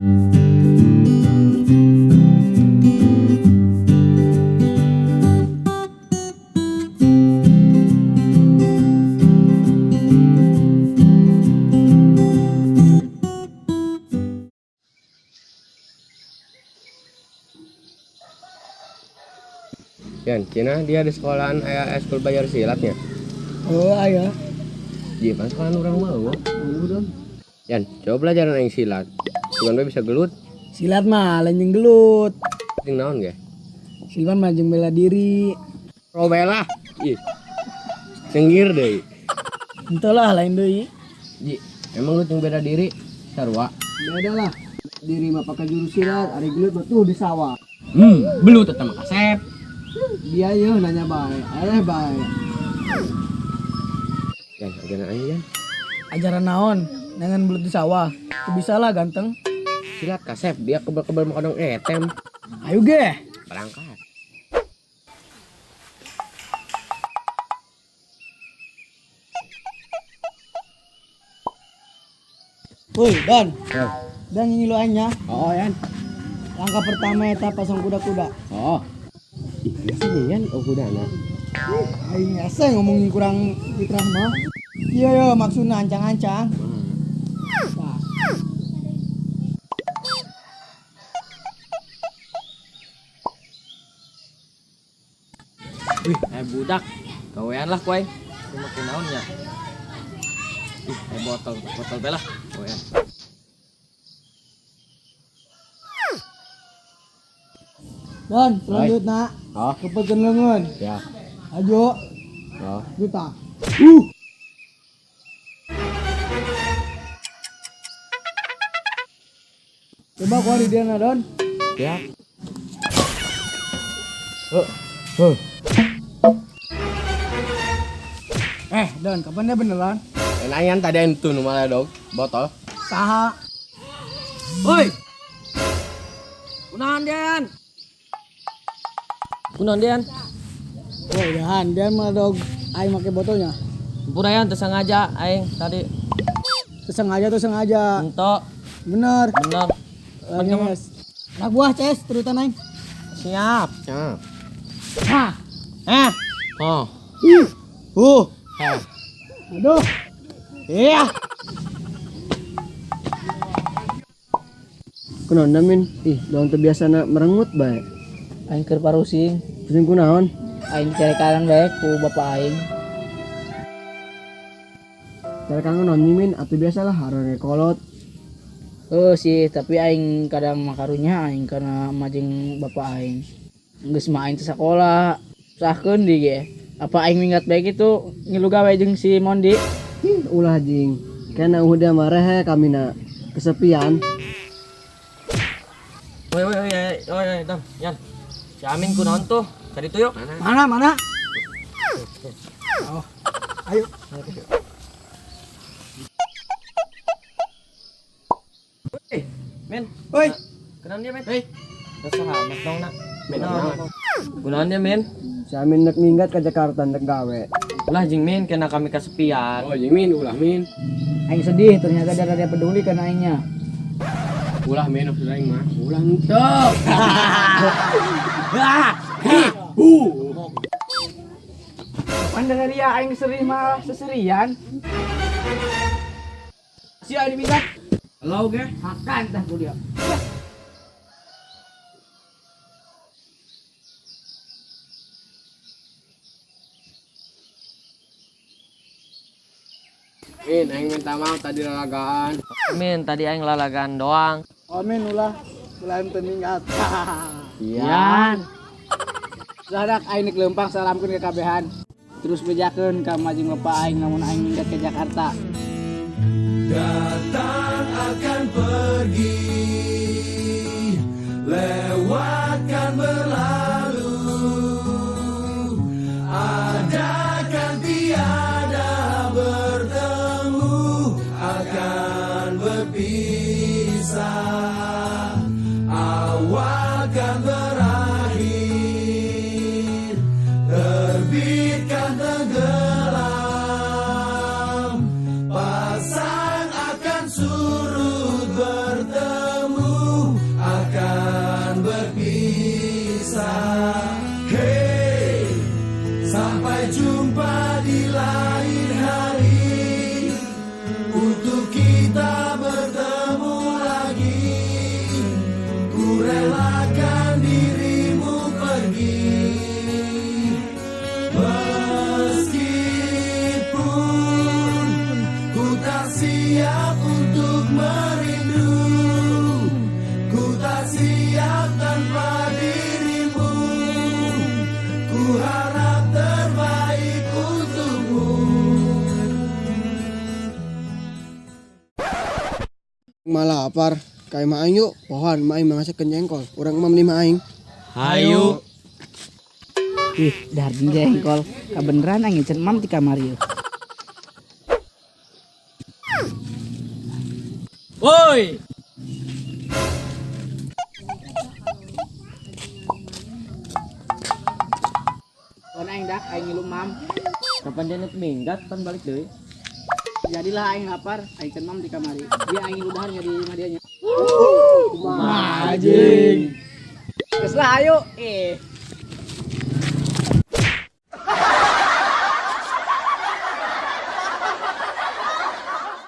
Yan, cenah dia di sekolahan aya eskul bayar silatnya. Oh, aya. Iya, pan sekolahan urang mah eueuh. Udah. Yan, coba belajar aing silat. Cuman we bisa gelut. Silat mah lain jeung gelut. Jeung naon ge? Silat mah jeung bela diri. Robela. Ih. Senggir deui. Henteu lah lain deui. Ji, emang lu jeung beda diri sarua? Beda lah. Diri mah pakai jurus silat, ari gelut mah tuh di sawah. Belut tetep mah kasep. Dia yeuh nanya bae, eleh bae. Yan, ajaran aing yan. Ajaran naon? Dengan belut di sawah. Teu bisa lah ganteng. Silat kasep, dia kebel-kebel mau kadang etem. Ayo ge. Berangkat. Woi, Don. Ya. Dan ini lu aingnya. Oh, Yan. Langkah pertama eta pasang kuda-kuda. Oh. Ih, biasa nih, Yan, oh kudana. Aing asa ngomongin kurang fitrah mah. Iya yo maksudna ancang-ancang. Tah. Wih, budak. Gawean lah ku aing. Ku make naon nya? Ih, botol, botol be lah. Gawean. Don, selanjutnya. Oh. Kepekeun leungeun. Ya. Ayo. Oh. Juta. Coba ku di dia Don. Ya. Huh. Don, kapan dia beneran? Enayan tadi entu nu malah dog, botol. Saha? Woi. Kunaon Dean? Kunaon Dean? Woi, udahan, Dean mah dog aing make botolnya. Ampun ayan, teu sengaja aing tadi. Teu sengaja tuh sengaja. Entok. Bener. Bener. Yes. Anak buah, Ces, turutan aing. Siap. Siap. Hah. Eh. Oh. Ih. Heh. Aduh. Iya. Kunaon da, Min? Ih, daun teu biasana merengut bae. Aing keur parusing. Pusing kunaon? Aing carekan bae ku bapak aing. Carekan naon Min? Atuh biasalah harone kolot. Heuh sih, tapi aing kadang mah karunya aing karena majeng bapak aing. Geus mah aing teu sakola. Sahkeun di ge. Apa aing minggat bae kitu ngilu gawe jeung si Mondi? Ih, ulah jing. Kena udah mareh kamina kesepian. Woi woi woi woi woi, Dam, Yan. Si Amin kunaon tuh? Tadi tuh yuk. Mana mana? Oh. Ayo. Woi, Men. Woi. Kunaon dia, Men? Hei. Resah amat dong, nak. Men, naon? Kunaon dia, Men? Si Amin nek minggat ke Jakarta nek gawe. Ulah jeung Min kena kami kesepian. Oh, jeung Min, ulah Min. Aing sedih ternyata dia ada peduli kana aingnya. Ulah Min, maksud aing mah. Ulah henteu. Kapan dari dia aing sedih malah seserian. Si aing minggat. Halo ge. Makan tah ku dia. Min, aing minta maaf tadi lalagaan. Min, tadi aing lalagaan doang. Oh, Min, ulah. Ulah teu minggat. Iya. Sadak aing nek leumpang salamkeun ke kabehan. Terus bejakeun ka majeng bapak aing lamun aing minggat ke Jakarta. Datang akan pergi, lewatkan berlalu, ada kan tiada bertemu, akan berpisah, awal kan berakhir, terbit kan tenggelam, pasang akan surut bertemu. berpisah. Hey, sampai jumpa di lain hari, untuk kita bertemu lagi. Ku relakan dirimu pergi, meskipun ku tak siap untuk merindu, ku tak siap tanpa dirimu. Ku harap terbaik untukmu. Malah lapar. Ka imah aing yuk. Pohoan mah aing mangasekeun jengkol. Urang emam di imah aing. Hayu. Ih, dahar jeung jengkol. Kabeneran aing ngincer mam ti kamar ieu. Woi. Pohoan aing dak aing ngilu mam. Kapan dia nek minggat pan balik deui? Jadilah aing lapar, aing can mam di kamari. Dia aing ngilu dahar nya di imah dia nya. Anjing. Geus lah ayo. Eh.